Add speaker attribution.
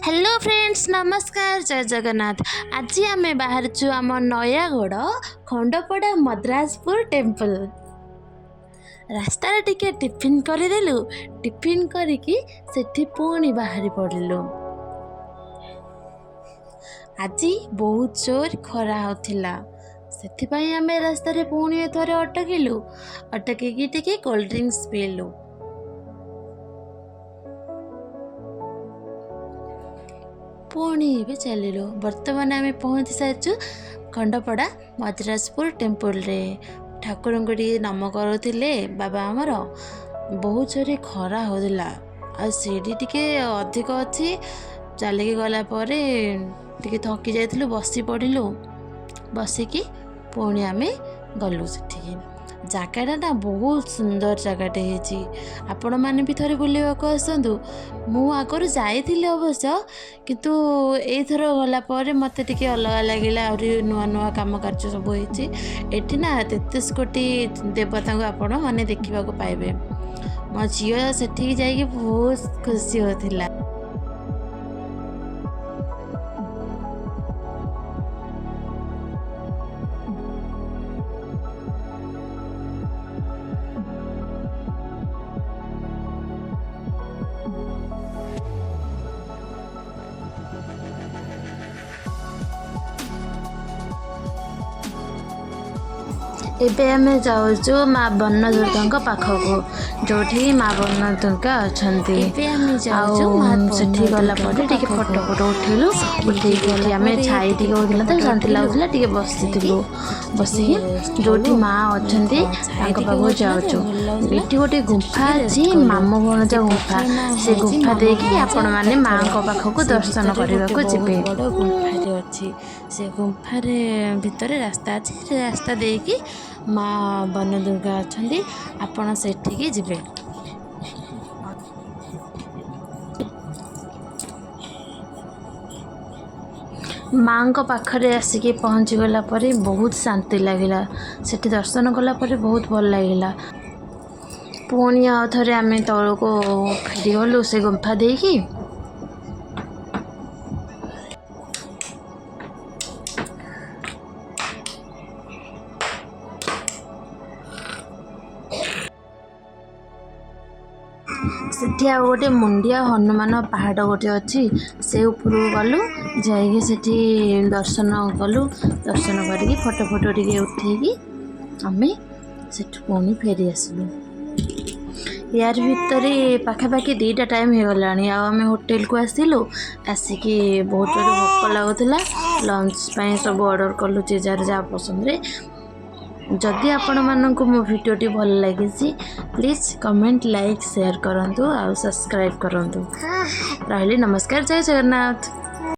Speaker 1: Hello friends, ନମସ୍କାର, ଜୟ ଜଗନ୍ନାଥ। ଆଜି ଆମେ ବାହାରିଛୁ ଆମ ନୟାଗଡ଼ ଖଣ୍ଡପଡ଼ା ମଦ୍ରାସପୁର ଟେମ୍ପଲ୍। ରାସ୍ତାରେ ଟିକେ ଟିଫିନ୍ କରିଦେଲୁ। ଟିଫିନ୍ କରିକି ସେଠି ପୁଣି ବାହାରି ପଡ଼ିଲୁ। ଆଜି ବହୁତ ଜୋର ଖରା ହେଉଥିଲା, ସେଥିପାଇଁ ଆମେ ରାସ୍ତାରେ ପୁଣି ଥରେ ଅଟକିଲୁ। ଅଟକିକି ଟିକେ କୋଲ୍ଡ ଡ୍ରିଙ୍କସ୍ ପିଇଲୁ। ପୁଣି ଏବେ ଚାଲିଲୁ। ବର୍ତ୍ତମାନ ଆମେ ପହଞ୍ଚି ସାରିଛୁ ଖଣ୍ଡପଡ଼ା ମଦ୍ରାସପୁର ଟେମ୍ପଲରେ। ଠାକୁରଙ୍କୁ ଟିକେ ନମ କରୁଥିଲେ ବାବା ଆମର। ବହୁତ ଜୋରେ ଖରା ହେଉଥିଲା ଆଉ ସିଢ଼ି ଟିକେ ଅଧିକ ଅଛି। ଚାଲିକି ଗଲା ପରେ ଟିକେ ଥକି ଯାଇଥିଲୁ, ବସି ପଡ଼ିଲୁ। ବସିକି ପୁଣି ଆମେ ଗଲୁ ସେଠିକି। ଜାଗାଟା ନା ବହୁତ ସୁନ୍ଦର ଜାଗାଟେ ହେଇଛି। ଆପଣମାନେ ବି ଥରେ ବୁଲିବାକୁ ଆସନ୍ତୁ। ମୁଁ ଆଗରୁ ଯାଇଥିଲି ଅବଶ୍ୟ, କିନ୍ତୁ ଏଇଥର ଗଲା ପରେ ମୋତେ ଟିକେ ଅଲଗା ଲାଗିଲା। ଆହୁରି ନୂଆ ନୂଆ କାମ କାର୍ଯ୍ୟ ସବୁ ହେଇଛି ଏଠି। ନା 33 କୋଟି ଦେବତାଙ୍କୁ ଆପଣ ମାନେ ଦେଖିବାକୁ ପାଇବେ। ମୋ ଝିଅ ସେଠିକି ଯାଇକି ବହୁତ ଖୁସି ହେଉଥିଲା। ଏବେ ଆମେ ଯାଉଛୁ ମା ବନଦୁର୍ଗାଙ୍କ ପାଖକୁ, ଯେଉଁଠି ମା ବନଦୁର୍ଗା ଅଛନ୍ତି।
Speaker 2: ଏବେ ଆମେ
Speaker 1: ଆଉ
Speaker 2: ଯାଉଛୁ ମା
Speaker 1: ସେଠି ଗଲା ପରେ
Speaker 2: ବନଦୁର୍ଗାଙ୍କ
Speaker 1: ଟିକେ
Speaker 2: ପାଖକୁ।
Speaker 1: ଫଟୋ ଫଟୋ ଉଠେଇଲୁ।
Speaker 2: ସେଠିକି
Speaker 1: ଉଠେଇକି
Speaker 2: ଗଲା
Speaker 1: ଆମେ
Speaker 2: ପରେ
Speaker 1: ଛାଇ
Speaker 2: ଟିକେ
Speaker 1: ଟିକେ
Speaker 2: ଫଟୋ
Speaker 1: ହେଉଥିଲା ତ
Speaker 2: ଫଟୋ
Speaker 1: ଶାନ୍ତି
Speaker 2: ଉଠେଇଲୁ।
Speaker 1: ଲାଗୁଥିଲା, ଟିକେ
Speaker 2: ଉଠେଇକି
Speaker 1: ବସିଥିଲୁ।
Speaker 2: ସେଠି
Speaker 1: ବସିକି
Speaker 2: ଟିକେ ରେଷ୍ଟ
Speaker 1: ଯେଉଁଠି
Speaker 2: କଲୁ।
Speaker 1: ମା ଅଛନ୍ତି
Speaker 2: ଛାଇ
Speaker 1: ତାଙ୍କ
Speaker 2: ଟିକେ
Speaker 1: ପାଖକୁ
Speaker 2: ହେଉଥିଲା ତ
Speaker 1: ଯାଉଛୁ।
Speaker 2: ଭଲ ଲାଗୁଥିଲା।
Speaker 1: ଏଠି ଗୋଟେ
Speaker 2: ସେଠି
Speaker 1: ଗୁମ୍ଫା
Speaker 2: ଟିକେ
Speaker 1: ଅଛି,
Speaker 2: ରେଷ୍ଟ କଲୁ।
Speaker 1: ମାମୁଁ
Speaker 2: ସେ
Speaker 1: ଭଣଜା ଗୁମ୍ଫା।
Speaker 2: ପଥର ନାଁ
Speaker 1: ସେ
Speaker 2: ହେଉଛି
Speaker 1: ଗୁମ୍ଫା
Speaker 2: ମାମୁଁ
Speaker 1: ଦେଇକି
Speaker 2: ଭଣଜା
Speaker 1: ଆପଣମାନେ
Speaker 2: ପଥର।
Speaker 1: ମାଆଙ୍କ ପାଖକୁ
Speaker 2: ସେ
Speaker 1: ଦର୍ଶନ
Speaker 2: ଭିତରେ ଗୋଟେ
Speaker 1: କରିବାକୁ
Speaker 2: ବହୁତ
Speaker 1: ଯିବେ।
Speaker 2: ବଡ଼ ଗୁମ୍ଫାଟେ ଅଛି। ସେ ଗୁମ୍ଫାରେ ଭିତରେ ରାସ୍ତା ଅଛି। ସେ ରାସ୍ତା ଦେଇକି ମା ବନଦୁର୍ଗା ଅଛନ୍ତି, ଆପଣ ସେଠିକି ଯିବେ।
Speaker 1: ମାଆଙ୍କ ପାଖରେ ଆସିକି ପହଞ୍ଚିଗଲା ପରେ ବହୁତ ଶାନ୍ତି ଲାଗିଲା। ସେଠି ଦର୍ଶନ କଲା ପରେ ବହୁତ ଭଲ ଲାଗିଲା। ପୁଣି ଆଉ ଥରେ ଆମେ ତଳକୁ ଫେରିଗଲୁ ସେ ଗୁମ୍ଫା ଦେଇକି। ସେଠି ଆଉ ଗୋଟେ ମୁଣ୍ଡିଆ ହନୁମାନ ପାହାଡ଼ ଗୋଟେ ଅଛି। ସେ ଉପରକୁ ଗଲୁ, ଯାଇକି ସେଠି ଦର୍ଶନ କଲୁ। ଦର୍ଶନ କରିକି ଫଟୋ ଫଟୋ ଟିକେ ଉଠେଇକି ଆମେ ସେଠୁ ପୁଣି ଫେରି ଆସିଲୁ। ୟାର ଭିତରେ ପାଖାପାଖି 2ଟା ଟାଇମ୍ ହେଇଗଲାଣି। ଆଉ ଆମେ ହୋଟେଲକୁ ଆସିଲୁ। ଆସିକି ବହୁତ ଜୋରେ ଭୋକ ଲାଗୁଥିଲା। ଲଞ୍ଚ ପାଇଁ ସବୁ ଅର୍ଡ଼ର କଲୁ, ଯେ ଯାହାର ଯାହା ପସନ୍ଦରେ। ଯଦି ଆପଣମାନଙ୍କୁ ମୋ ଭିଡ଼ିଓଟି ଭଲ ଲାଗିଛି, ପ୍ଲିଜ୍ କମେଣ୍ଟ, ଲାଇକ୍, ସେୟାର କରନ୍ତୁ ଆଉ ସବସ୍କ୍ରାଇବ୍ କରନ୍ତୁ। ରହିଲି, ନମସ୍କାର, ଜୟ ଜଗନ୍ନାଥ।